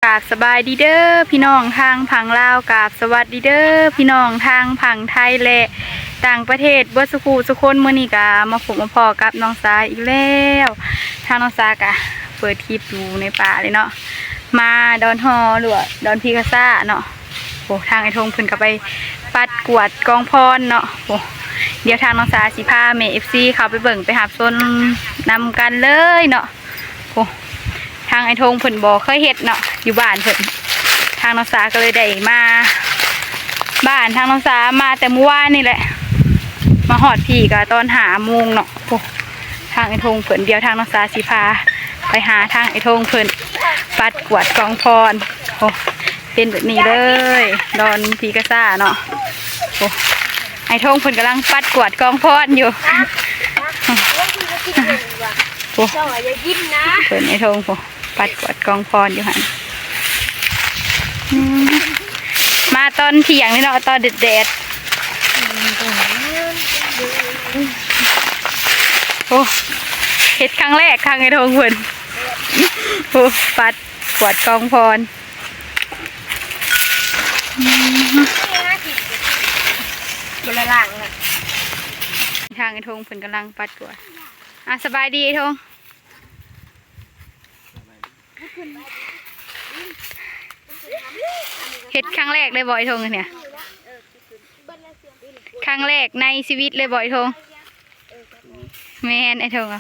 ກາບສະບາຍດີເດີພີ່ນ້ອງທາງຝັ່ງລາວ, ກາບສະຫວັດດີເດີພີ່ນ້ອງທາງຝັ່ງໄທ ແລະ ຕ່າງປະເທດເບິດສູ່ຄູ່ສູ່ຄົນ. ມື້ນີ້ກະມາພົບມາພໍ້ກັບນ້ອງສາອີກແລ້ວ. ທາງນ້ອງສາກະເປີດຄລິບຢູ່ໃນປ່າເລີຍເນາະ, ມາດອນຫໍ່ ຫຼືວ່າດອນພີກາຊາເນາະ. ໂອ້ ທາງອ້າຍທົງເພິ່ນກໍໄປປັດກວາດກອງຟອນເນາະ. ໂອ້ ດຽວທາງນ້ອງສາຊິພາແມ່ເອັຟຊີເຂົ້າໄປເບິ່ງໄປຮັບຊົມນຳກັນເລີຍເນາະ. ໂອ້ ທາງອ້າຍທົງເພິ່ນບໍ່ເຄີຍເຮັດເນາະ ຢູ່ບ້ານເພິ່ນ, ທາງນ້ອງສາກໍເລີຍໄດ້ມາບ້ານ. ທາງນ້ອງສາມາແຕ່ມື້ວານນີ້ແຫຼະ, ມາຮອດພີ້ກໍຕອນຫ້າໂມງເນາະ. ໂອ້ ທາງອ້າຍທົງເພິ່ນ, ດຽວທາງນ້ອງສາຊິພາໄປຫາທາງອ້າຍທົງເພິ່ນປັດກວາດກອງຟອນ. ໂອ້ ເປັນແບບນີ້ເລີຍ ດອນພີກາຊາເນາະ. ໂອ້ ອ້າຍທົງເພິ່ນກຳລັງປັດກວາດກອງຟອນຢູ່. ໂອ້ ເພິ່ນອ້າຍທົງພຸ້ນ ປັດກວາດກອງຟອນຢູ່ຫັ້ນ. ອືມ ມາຕອນທ່ຽງນີ້ເນາະ ຕອນແດດໆ. ໂອ້ ເຮັດຄັ້ງແລກ ຄັ້ງອ້າຍທົງເພິ່ນ. ໂອ້ ປັດກວາດກອງຟອນ. ອືມ ບໍ່ລະລ້າງລະ. ທາງອ້າຍທົງເພິ່ນກຳລັງປັດກວາດ. ອ່າ ສະບາຍດີອ້າຍທົງ. ເຮັດຄັ້ງແລກເລີຍບໍ່ອ້າຍທົງນີ້? ຄັ້ງແລກໃນຊີວິດເລີຍບໍ່ອ້າຍທົງ? ແມ່ນອ້າຍທົງ. ໂອ້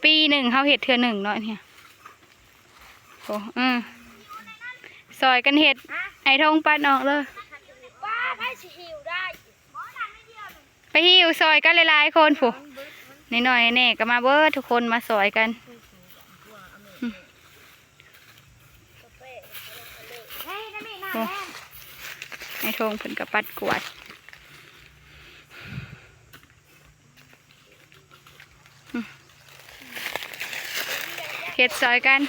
ປີໜຶ່ງເຮົາເຮັດເທື່ອໜຶ່ງເນາະນີ້. ໂອ້ ເອີ ຊ່ອຍກັນເຮັດ. ອ້າຍທົງປັດອອກເລີຍ. ປ້າ ໃຜຊິຫິ້ວໄດ້? ໄປຫິ້ວຊ່ອຍກັນຫຼາຍໆຄົນພຸ້ນ, ນ້ອຍໆແດ່ກໍມາເບີດ ທຸກຄົນມາຊ່ອຍກັນ. ອືມ ໂອ້ ອ້າຍທົງເພິ່ນກໍປັດກວາດ. ອືມ ເຮັດຊ່ອຍກັນ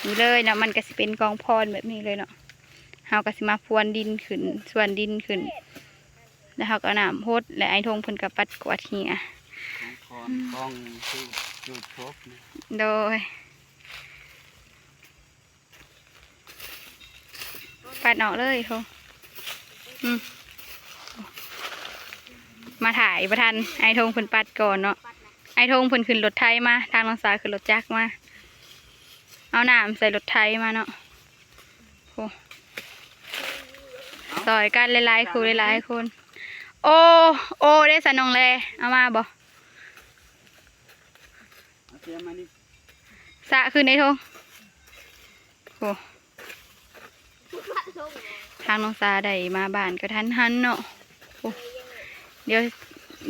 ນີ້ເລີຍເນາະ, ມັນກໍຊິເປັນກອງຟອນແບບນີ້ເລີຍເນາະ. ເຮົາກໍຊິມາພວນດິນຂຶ້ນ ຊວນດິນຂຶ້ນ ແລ້ວເຮົາກໍເອົານ້ຳຫົດ ແລະ ອ້າຍທົງເພິ່ນກໍປັດກວາດເຫື່ອ. ຂອງ ຂອງ ຂອງ ຈູດ ຈູດຄົບ. ໂດຍ ປັດອອກເລີຍໂທ. ອືມ ມາຖ່າຍບໍ່ທັນ, ອ້າຍທົງເພິ່ນປັດກ່ອນເນາະ. ອ້າຍທົງເພິ່ນຂຶ້ນລົດໄຖມາ, ທາງນ້ອງສາວຂຶ້ນລົດຈັກມາ, ເອົານ້ຳໃສ່ລົດໄຖມາເນາະ. ໂອ້ ຊ່ອຍກັນຫຼາຍໆຄູ່ຫຼາຍໆຄົນ. ໂອ້ ໂອ້ ເດ້ສະນ້ອງແລ ເອົາມາບໍ່? ເອົາເສຍມານີ້ ສະຂຶ້ນໄອ້ທົງ. ໂອ້ ທາງນ້ອງສາໄດ້ມາບ້ານກະທັນຫັນເນາະ. ໂອ້ ດຽວ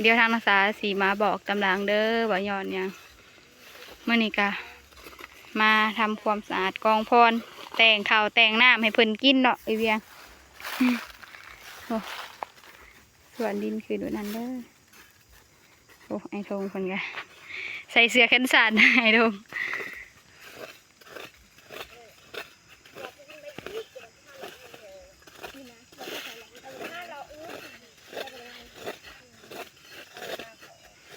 ດຽວທາງນ້ອງສາຊິມາບອກຕຳຫຼັງເດີວ່າຍ້ອນຫຍັງ. ມື້ນີ້ກະມາທຳຄວາມສະອາດກອງຟອນ, ແຕ່ງເຂົ້າແຕ່ງນ້ຳໃຫ້ເພິ່ນກິນເນາະ ເອື້ອຍວຽງ. ໂອ້ ສ່ວນດິນຄືໂດຍນັ້ນເດີ. ໂອ້ ອ້າຍທົງເພິ່ນກະໃສ່ເສື້ອແຂນສັ້ນ ອ້າຍທົງ.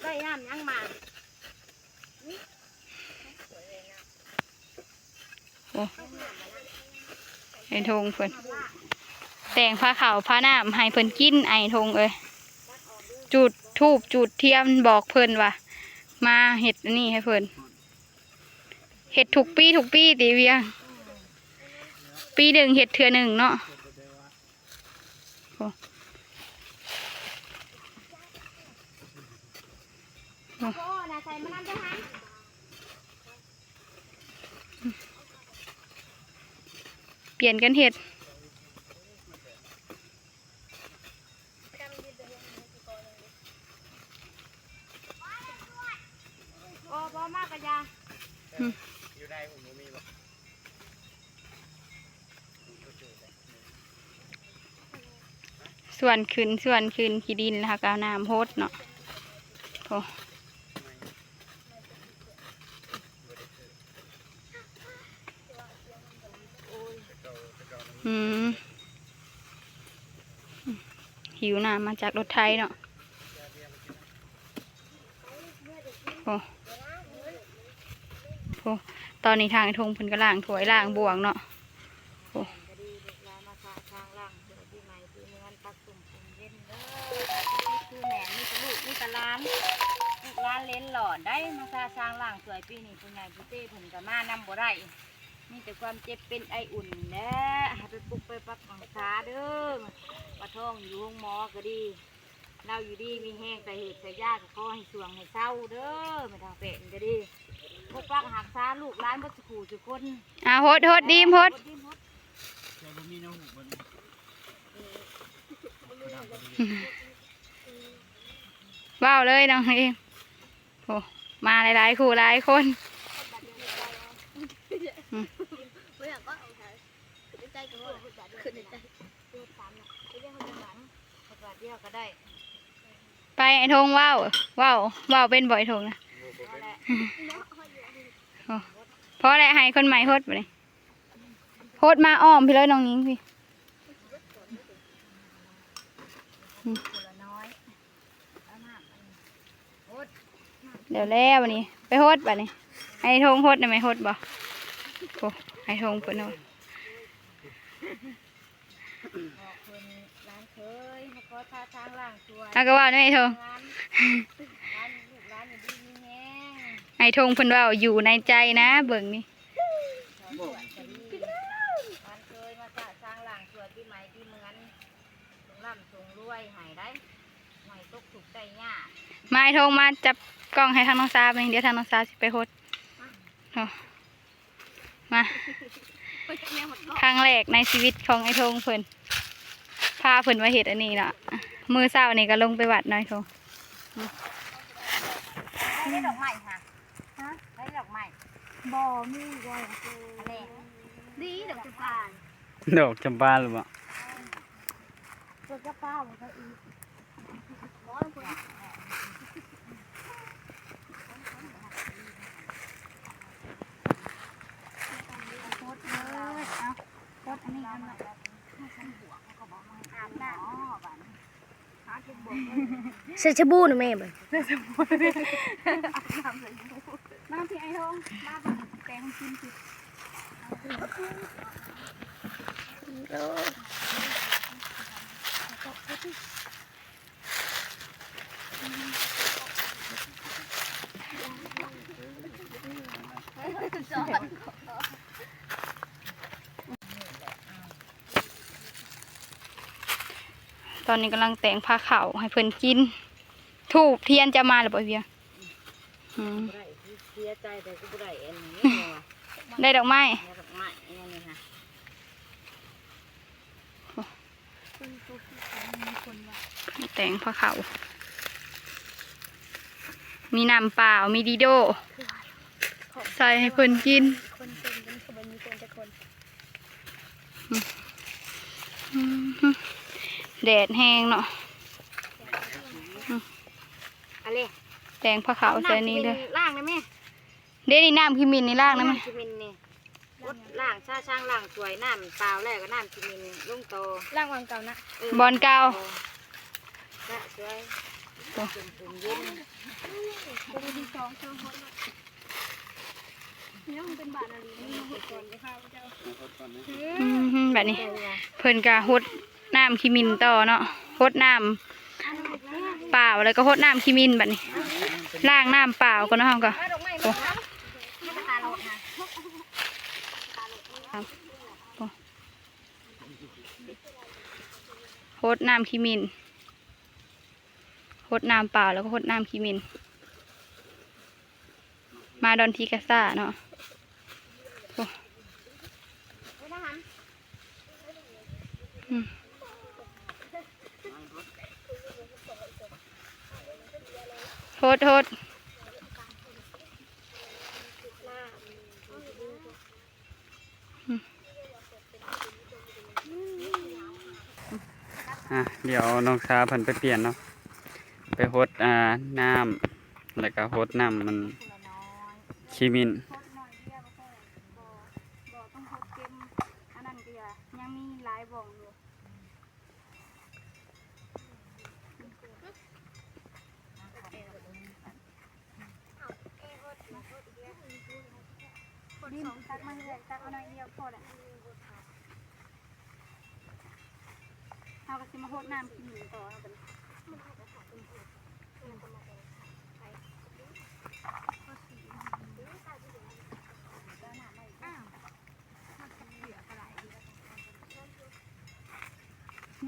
ໄດ້ນ້ຳຫຍັງມາ? ໂອ້ ອ້າຍທົງເພິ່ນແຕ່ງພາເຂົ້າພານ້ຳໃຫ້ເພິ່ນກິນ ອ້າຍທົງເອີຍ. ຈູດທູບຈູດທຽນບອກເພິ່ນວ່າມາເຮັດອັນນີ້ໃຫ້ເພິ່ນ. ເຮັດທຸກປີທຸກປີຕິວຽງ? ປີໜຶ່ງເຮັດເທື່ອໜຶ່ງເນາະ. ໂອ້ ໂອ້ ປ່ຽນກັນເຮັດ. ບໍ່ ບໍ່ມາກະຢາ. ອືມ ສ່ວນຂຶ້ນ ສ່ວນຂຶ້ນຂີ້ດິນ ແລ້ວເຮົາກໍເອົານ້ຳຫົດເນາະ. ໂອ້ ອືມ ຫິ້ວນ້ຳມາຈາກລົດໄຖເນາະ. ໂອ້ ໂອ້ ຕອນນີ້ທາງອ້າຍທົງເພິ່ນກໍລ້າງຖ້ວຍລ້າງບ່ວງເນາະ. ໂອ້ ກໍດີ ລູກຫຼານມາສະສາງລ້າງຖ້ວຍປີໃໝ່ປີເມືອນ ຕັກຕົ້ມຕົ້ມເຢັນເດີ. ຄືແມ່ນ ມີແຕ່ລູກມີແຕ່ຫຼານ ລູກຫຼານເຫຼັນຫຼອດໄດ໋ ມາສະສາງລ້າງຖ້ວຍປີນີ້ ຜູ້ໃຫຍ່ຜູ້ເຕເພິ່ນກໍມານຳບໍ່ໄດ້ ມີແຕ່ຄວາມເຈັບເປັນໄອອຸ່ນແຫຼະ ໃຫ້ໄປປຸກໄປປັກຮັກສາເດີ. ວ່າທ້ອງຢູ່ໂຮງໝໍກໍດີ ລາວຢູ່ດີມີແຮງ ໃສ່ເຫບໃສ່ຢາກໍຂໍໃຫ້ຊ່ວງໃຫ້ເຊົາເດີ. ແມ່ເຖົ້າແປ້ນກໍດີ ປົກປັກຮັກສາລູກຫຼານເບິດສູ່ຄູ່ສູ່ຄົນ. ອ່າ ຫົດ ຫົດ ດີມ ຫົດ ແຕ່ບໍ່ມີແນວຫູດບໍ່ນີ້ ເວົ້າເລີຍນ້ອງເອງ. ໂອ້ ມາຫຼາຍໆຄູ່ຫຼາຍຄົນ. ອືມ ໄປ ໄອ້ທົງເວົ້າ ເວົ້າ ເວົ້າເປັນບໍ່ໄອ້ທົງນະ? ໂອ້ ພໍແລ້ວ ໃຫ້ຄົນໃໝ່ຫົດບາດນີ້. ຫົດມາອ້ອມພີ້ເລີຍນ້ອງຍິງພີ້. ອືມ ແລ້ວ ແລ້ວບາດນີ້ ໄປຫົດບາດນີ້. ໄອ້ທົງຫົດນະ ແມ່ຫົດບໍ່? ໂອ້ ໄອ້ທົງເພິ່ນຫົດ. ບອກເພິ່ນ ຫຼານເຂີຍ ມາຂໍສາສາງລ້າງຖ້ວຍ ເຮົາກໍເວົ້ານຳໄອ້ທົງ. ຫຼານ ຫຼານ ລູກຫຼານຢູ່ດີມີແຮງ. ໄອ້ທົງເພິ່ນເວົ້າຢູ່ໃນໃຈນະ ເບິ່ງນີ້. ຫຼານເຂີຍມາສະສາງລ້າງຖ້ວຍປີໃໝ່ປີເມືອນ ສົງລ່ຳສົງລວຍໃຫ້ໄດ້ ໃຫ້ຕົກທຸກໄດ້ຍາກ. ມາ ໄອ້ທົງ ມາຈັບກ້ອງໃຫ້ທາງນ້ອງຊາບນີ້ ດຽວທາງນ້ອງຊາບຊິໄປຫົດ. ໂອ້ ມາ ຄັ້ງແລກໃນຊີວິດຂອງໄອ້ທົງເພິ່ນ ພາເພິ່ນມາເຮັດອັນນີ້ເນາະ. ມື້ເຊົ້ານີ້ກໍລົງໄປວັດເນາະໄອ້ທົງ. ໄດ້ດອກໄມ້ຫະ? ຮະ? ໄດ້ດອກໄມ້? ບໍ່ມີ ບໍ່. ອັນນີ້ ດີ ດອກຈຳປາ ດອກຈຳປາຫຼືບໍ່? ດອກຈຳປາບໍ່? ໃສ່ສະບູນະແມ່ເບິ່ງ. ມາທີ່ໄອ້ທົງ ມາເບິ່ງແປງກິນຊິ. ໂອ້ ຕອນນີ້ກຳລັງແຕ່ງພາເຂົ້າໃຫ້ເພິ່ນກິນ. ທູບທຽນຈະມາແລ້ວບໍ່ເວຍ? ອືມ ບໍ່ໄດ້ ເສຍໃຈແຕ່ຄືບໍ່ໄດ້ອັນນີ້ ໄດ້ດອກໄມ້ ໄດ້ດອກໄມ້ອັນນີ້ຫະ. ແຕ່ງພາເຂົ້າ ມີນ້ຳເປົ່າ ມີດີໂດ ໃສ່ໃຫ້ເພິ່ນກິນ. ອືມ ແດດແຮງເນາະ. ອືມ ອັນນີ້ ແຕ່ງພາເຂົ້າໃສ່ນີ້ເດີ ນ້ຳຂີ້ໝິ່ນລ້າງໄດ້ແມ່. ເດ ນີ້ນ້ຳຂີ້ໝິ່ນນີ້ລ້າງໄດ້ແມ່. ນ້ຳຂີ້ໝິ່ນນີ້ ກົດລ້າງຊາຊາງລ້າງຖ້ວຍ ນ້ຳເປົ່າແລ້ວກໍນ້ຳຂີ້ໝິ່ນລົງຕໍ່ ລ້າງບ່ອນເກົ່ານະ. ເອີ ບ່ອນເກົ່າ ສະສວຍ ໂອ້ ເຢັນ ເຢັນ. ອືມ ບາດນີ້ເພິ່ນກໍຫົດນ້ຳຂີ້ໝິ່ນຕໍ່ເນາະ ຫົດນ້ຳເປົ່າ ແລ້ວກໍຫົດນ້ຳຂີ້ໝິ່ນ. ບາດນີ້ລ້າງນ້ຳເປົ່າກ່ອນເນາະ ເຮົາກໍ ໂອ້ ຫົດນ້ຳຂີ້ໝິ່ນ ຫົດນ້ຳເປົ່າ ແລ້ວກໍຫົດນ້ຳຂີ້ໝິ່ນ. ມາດອນທີກາຊາເນາະ. ໂອ້ ອືມ ຫົດ ຫົດ. ອືມ ອ່ະ ດຽວນ້ອງຊາເພິ່ນໄປປ່ຽນເນາະ ໄປຫົດ ອ່າ ນ້ຳ ແລ້ວກໍຫົດນ້ຳມັນຂີ້ໝິ່ນ. ເອົາເອຫົດ ຫົດອີກແລ້ວ. ตักมาเรื่อย ตักเอาหน่อยเดียวพอแหละ เฮาก็สิมาโฮดน้ำขี้หนูต่อเนาะบัดนี้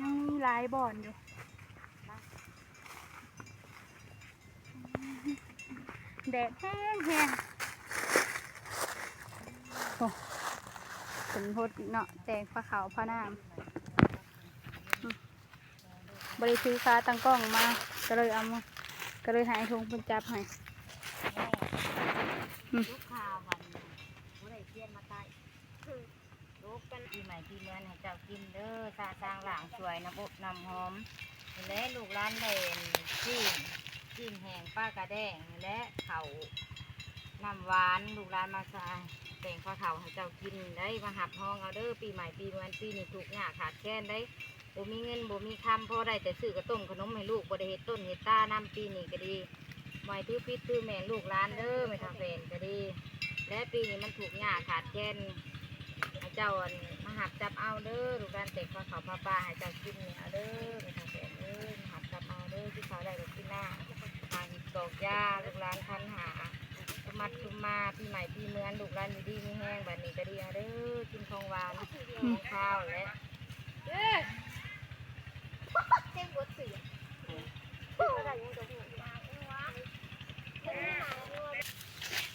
ยังมีหลายบ่อนอยู่ แดดแฮงแฮง โอ้ เพิ่นโฮดอีกเนาะ แตงพาข้าวพาน้ำ อืม บ่ได้ถือขาตั้งกล้องมา ก็เลยเอามา ก็เลยให้อ้ายทงเพิ่นจับให้ อืม ลูกค้าวันนี้บ่ได้เปลี่ยนมาใต้ โลกกัน ปีใหม่ปีเมือนให้เจ้ากินเด้อ สะสางล้างถ้วย น้ำอบน้ำหอม นี่แหละ ลูกหลานได้ ซี้น ซี้นแห้ง ปลากระแดง นี่แหละ ข้าวน้ำหวาน ลูกหลานมาสะ แบ่งพาข้าวให้เจ้ากินได้ มารับรองเอาเด้อ ปีใหม่ปีเมือน ปีนี้ทุกข์ยากขาดแคลนได้ บ่มีเงินบ่มีคำ พอได้แต่ซื้อกะต้มขนมให้ลูก บ่ได้เฮ็ดต้นเฮ็ดตานำ ปีนี้ก็ดี บ่ให้ถือผิดถือแม่นลูกหลานเด้อ แม่เฒ่าแฟนก็ดี และปีนี้มันทุกข์ยากขาดแคลน ให้เจ้า อั่น มารับจับเอาเด้อ ลูกหลานแตกพาข้าวพาปลาให้เจ้ากินนี่เอาเด้อ แม่เฒ่าแฟนเอ้ย มารับจับเอาเด้อ กินข้าวได้ก็กินน้ำ หาหินกอกยา ลูกหลานพันหา สมบัติสมมา ปีใหม่ปีเมือน ลูกหลานอยู่ดีมีแฮง บัดนี้ก็ดีเอาเด้อ กินของหวาน อืม ของคาวและ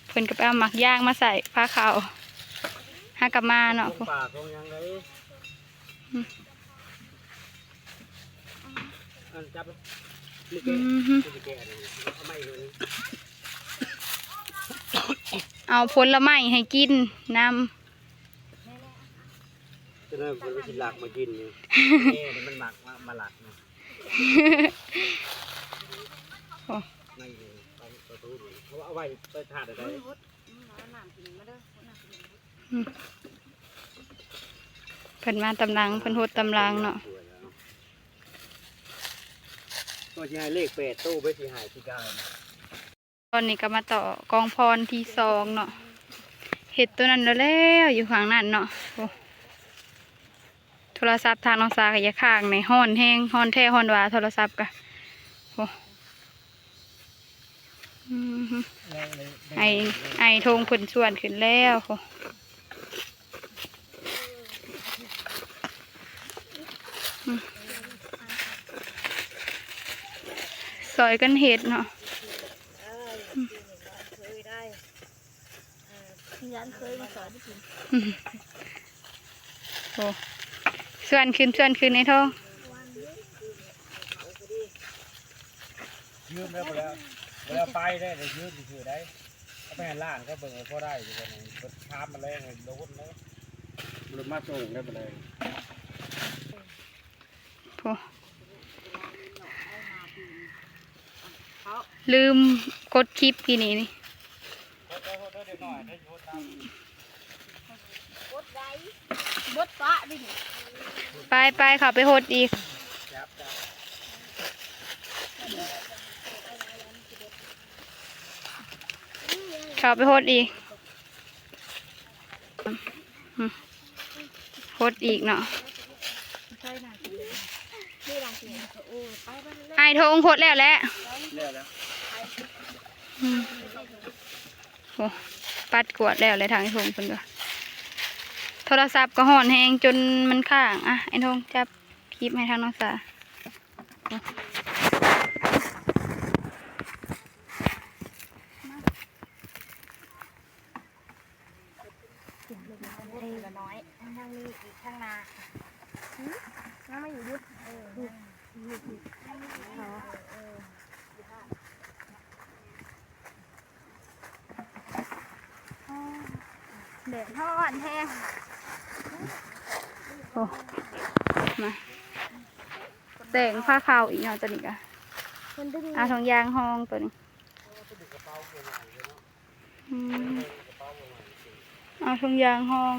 เพิ่นก็ไปเอาหมากยางมาใส่พาข้าว หากลับมาเนาะ ของป่าของหยังได๋ อืม อันจับ อืม เอาไม้เลย เอาผลไม้ให้กินนำ จะได้มันสิลักมากินนี่ แม่นี่มันมักมา มาลักนะ โอ้ ไม่เลย เอาประตูนี่ เพราะว่าเอาไว้ไปทานอะไร อืม เพิ่นมาตำลัง เพิ่นโฮดตำลังเนาะ ตัวสิให้เลขแปด ตู้ไปสิให้ที่เก่า ตอนนี้ก็มาต่อกองพรที่สองเนาะ เฮ็ดตัวนั้นแล้ว แล้วอยู่ข้างนั้นเนาะ โอ้ โทรศัพท์ทางน้องสาก็อย่าค้าง ในฮ้อนแฮง ฮ้อนแท้ฮ้อนหวา โทรศัพท์ก็ โอ้ อืม ไอ้ ไอ้ทงเพิ่นชวนขึ้นแล้ว โอ้ อืม ซอยกันเฮ็ดเนาะ ย้านเคยมาสอนให้กิน อืม โอ้ ชวนขึ้น ชวนขึ้นไอ้ทอง ยืมแล้ว บ่แล้ว บ่แล้วไปได้ ได้ยืมซื่อๆ ได้ เอาไปให้หลานเขาเบิ่ง พอได้อยู่บ่นี่ เพิ่นถามมาแล้ว ให้โดนแล้ว บ่ได้มาส่งได้บ่ได้ โอ้ ลืมกดคลิปอีนี่นี่ ไป ไป เข้าไปโฮดอีก เข้าไปโฮดอีก อืม โฮดอีกเนาะ อ้ายทงโฮดแล้วแหละ แล้วแล้ว อืม โอ้ ปัดกวาดแล้วแหละ ทางอ้ายทงเพิ่นก็ โทรศัพท์ก็ฮ้อนแฮงจนมันค้าง อ่ะ อ้ายทงจับคลิปให้ทางน้องสา น้อย ทางนี้อีก ทางหน้า หือ ยังไม่อยู่ยุบ เออ ยัง อ๋อ แดดฮ้อนแฮง โอ้ มา แต่งผ้าขาวอีกเนาะ ตัวนี้ก็ มันดึง อ่ะ ถุงยางฮ้องตัวนี้ อืม เอาถุงยางฮ้อง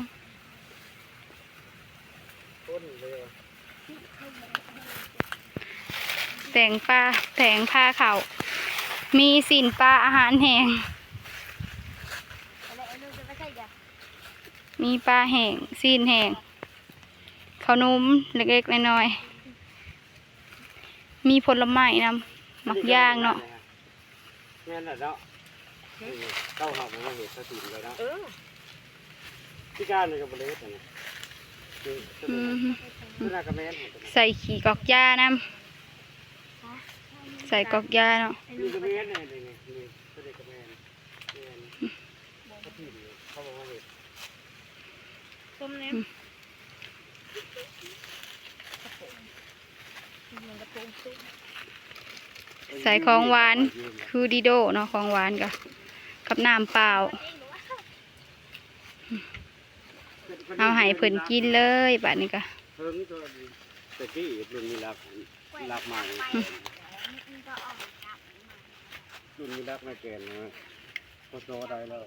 แต่งปลา แต่งผ้าขาว มีซี้นปลา อาหารแห้ง เอาเลย เอาเลย จะไปใส่ยา ມີປາແຫ້ງ ຊີ້ນແຫ້ງ ເຂົ້າໜຸ່ມເລັກໆນ້ອຍໆ ມີຜົນລະໄມ້ນຳ ໝາກຢາງເນາະ. ແມ່ນແລ້ວເນາະ ເອີ ເຈົ້າຫາກບໍ່ມາເຮັດ ເຂົາຖິ້ມໄວ້ເນາະ. ເອີ ພິການນີ້ກໍບໍ່ໄດ້ເຮັດນະ. ອືມ ຕົວນັ້ນກໍແມ່ນ ໃສ່ຂີ້ກອກຢານຳ ໃສ່ກອກຢາເນາະ. ນີ້ກໍແມ່ນ ນີ້ ນີ້ ນີ້ ຕົວນີ້ກໍແມ່ນ ແມ່ນ ເຂົາຖິ້ມ ເຂົາບໍ່ມາເຮັດ ຕົ້ມແດ່. ອືມ ໃສ່ຂອງຫວານຄືດີໂດເນາະ ຂອງຫວານກະກັບນ້ຳເປົ່າ ເອົາໃຫ້ເພິ່ນກິນເລີຍບາດນີ້ກະ. ເຖິງແຕ່ກີ້ລຸ້ນມີລັກ ລັກມາ ອືມ ລຸ້ນມີລັກມາແກ່ນນະ ພໍໂຕໄດ້ແລ້ວ.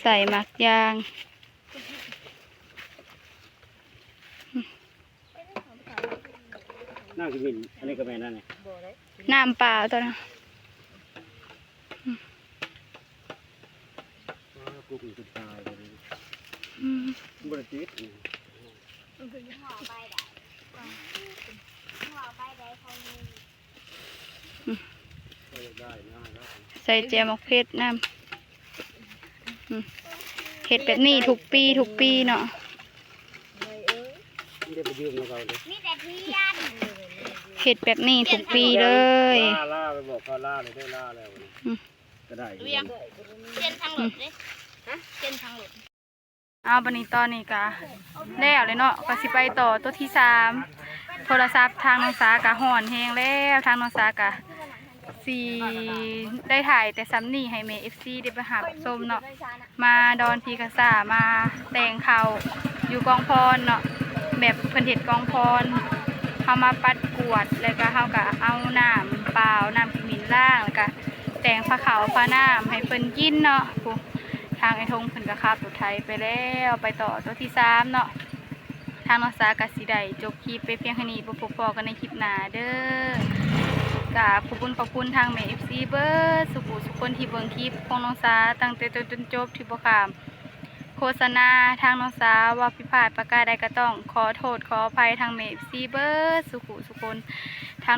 ໃສ່ໝາກຢາງ ນ້ຳຂະມິ້ນ ອັນນີ້ກໍແມ່ນນັ້ນ ນ້ຳປາຕົວນັ້ນ. ອ້າ ກຸກນີ້ເປັນຕາຍເລີຍ. ອືມ ບໍ່ໄດ້ຕິດ ໃສ່ແຈ່ວໝາກເຜັດນຳ. ອືມ ເຮັດແບບນີ້ທຸກປີ ທຸກປີເນາະ ເຮັດແບບນີ້ທຸກປີເລີຍ. ລາ ລາໄປບອກເຂົາ ລາເລີຍເດີ ລາແລ້ວ. ອືມ ກໍໄດ້ ປ່ຽນທາງລົດເດ້ ປ່ຽນທາງລົດ. ເອົາ ບັດນີ້ຕອນນີ້ກະແລ້ວເລີຍເນາະ ກະຊິໄປຕໍ່ຕົວທີສາມ. ໂທລະສັບທາງນ້ອງສາກະຮ້ອນແຮງແລ້ວ ທາງນ້ອງສາກະຊິໄດ້ຖ່າຍແຕ່ສ່ຳນີ້ໃຫ້ແມ່ເອັຟຊີໄດ້ໄປຮັບຊົມເນາະ. ມາດອນພີກະຊາ ມາແຕ່ງເຂົ້າຢູ່ກອງພອນເນາະ ແບບເພິ່ນເຮັດກອງພອນ ເຮົາມາປັດກວາດ ແລ້ວກະເຮົາກະເອົານ້ຳເປົ່າ ນ້ຳຂະມິ້ນລ້າງ ແລ້ວກະແຕ່ງພາເຂົ້າພານ້ຳໃຫ້ເພິ່ນກິນເນາະ. ຜູ້ ທາງອ້າຍທົງເພິ່ນກໍຂັບລົດໄຖໄປແລ້ວ ໄປຕໍ່ຕົວທີສາມເນາະ. ທາງນ້ອງສາກໍຊິໄດ້ຈົບຄລິບໄປພຽງເທົ່ານີ້ ພົບພໍ້ກັນໃນຄລິບໜ້າເດີ. ກໍຂອບຄຸນຂອບຄຸນທາງແມ່ເອັຟຊີເບິດສູ່ຜູ້ສູ່ຄົນທີ່ເບິ່ງຄລິບຂອງນ້ອງສາຕັ້ງແຕ່ຕົ້ນຈົນຈົບ ທີ່ບໍ່ຂ້າມໂຄສະນາ. ທາງນ້ອງສາເວົ້າຜິດພາດປະການໃດກໍຕ້ອງຂໍໂທດຂໍອະໄພທາງແມ່ເອັຟຊີເບິດສູ່ຜູ້ສູ່ຄົນ. ທາງ